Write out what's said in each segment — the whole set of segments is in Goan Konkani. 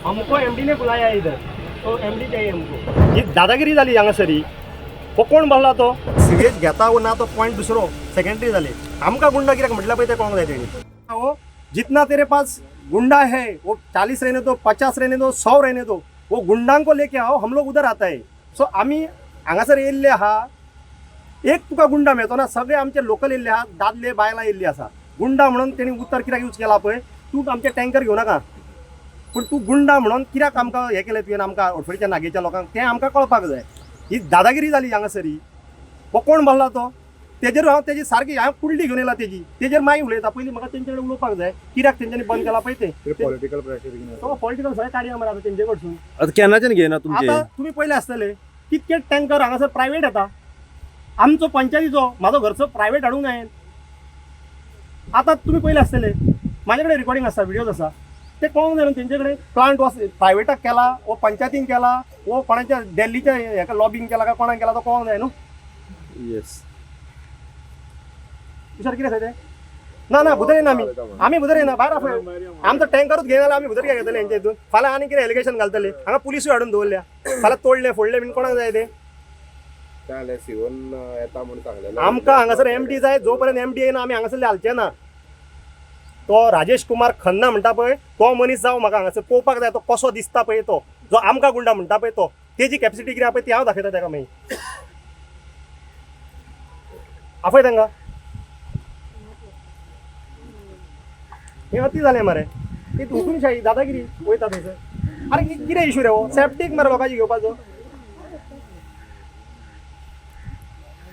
हमको एमडी ने बुलाया इधर, तो एमडी चाहिए हमको. ही दादागिरी जाली हांगासरी. हो कोण बसला तो सिवेज घेता वो ना, तो पॉयंट दुसरो सेकंडरी जाली. आमकां गुंडा कित्याक म्हटलं पळय तें कळोंक जाय तेणी. हो जितना तेरे पास गुंडा है, वो 40 रहने दो, 50 रहने दो, 100 रहने दो, वो गुंडांको को लेके आओ, हम लोग उधर आता है. सो आमी हांगासर येयल्ले आहा. एक तुका गुंडा मेळचो ना. सगळे आमचे लोकल येयल्ले आहा, दादले बायलां येयल्ली आसा. गुंडा म्हणून तेणी उतर कित्याक यूज केला पळय, तूं आमचे टँकर घेवं नाका, पूण तूं गुंडा म्हणून कित्याक आमकां हें केलें तुवें आमकां अडफडीच्या नागेच्या लोकांक, तें आमकां कळपाक जाय. ही दादागिरी जाली हांगासरी. हो कोण बसला तो, तेजेर हांव तेजी सारकी हांव कुंडली घेवन येयला तेजी, तेजेर मागीर उलयता. पयलीं म्हाका तेंचे कडेन उलोवपाक जाय, कित्याक तेंच्यांनी बंद केला पळय तें. Political pressure. तो पॉलिटिकल सगळें काडया मरे आतां तेंचे कडसून. आता केन्नाच्यान घेयना तुमचे? आता तुम्ही पयले आसतले कितके टँकर हांगासर प्रायवेट येता. आमचो पंचायतीचो, म्हाजो घरचो प्रायवेट हाडूंक जाय. आतां तुमी पयले आसतले, म्हाजे कडेन रिकॉर्डिंग आसा, व्हिडियोज आसा. ते कळोंक जाय न्हू तेंचे कडेन प्लांट वॉस प्रायवेटाक केला वो पंचायतीन केला वो कोणाच्या दिल्लीच्या हेका लॉबींग केला काय कोणाक केला तो कळोंक जाय न्हू. येस. तुषार, कितें आसा तें? ना ना, भितर येना आमी, आमी भितर येना. भायर आपय. आमचो टँकरूच घेयना जाल्यार आमी भितर कित्याक घेतले हेंच्या हितून? फाल्यां आनी कितें एलिगेशन घालतले. हांगा पुलिसूय हाडून दवरल्या. फाल्यां तोडले फोडले बीन, कोणाक जाय ते? सिवन येता म्हणून सांगलेलं. आमकां हांगासर एमडी जाय. जो पर्यंत एमडी येना, आमी हांगासरले हालचे ना. तो राजेश कुमार खन्ना म्हणटा पळय, तो मनीस जावं, म्हाका हांगासर पळोवपाक जाय तो कसो दिसता पळय. तो जो आमकां गुंडा म्हणटा पळय तो, तेजी कॅपॅसिटी कितें आहा पळय ती हांव दाखयता ताका मागीर. आपय तांकां. हें अती जालें मरे. ती हुकुमशाही दादागिरी वयता थंयसर. अरे, कितें इशू रे हो? सेप्टीक मरे लोकांची घेवपाचो.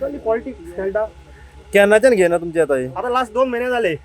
पॉलिटिक्स खेळटा. केन्नाच्यान घेयना तुमचे आता हे? आता लास्ट 2 महिने झाले.